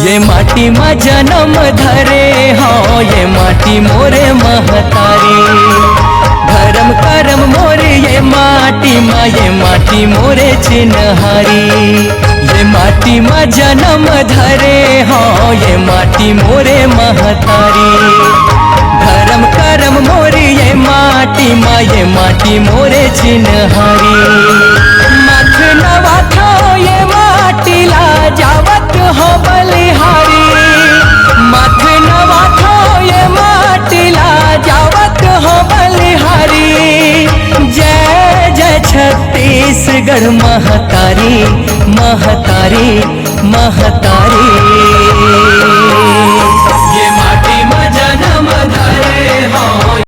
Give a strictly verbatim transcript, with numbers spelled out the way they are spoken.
ये माटी मा जनम धरे हव, ये माटी मोरे महतारी। धरम करम मोरे ये माटी मा, ये माटी मोरे चिन्हारी। ये माटी मा जनम धरे हव, ये माटी मोरे महतारी। धरम करम मोरे ये माटी मा, ये माटी मोरे चिन्हारी। माथ नवाथव ये माटी ला, जावत हव बलिहारी। माथ नवाथव ये माटी ला, जावत हव बलिहारी। जय जय छत्तीसगढ़ महतारी, महतारी, महतारी।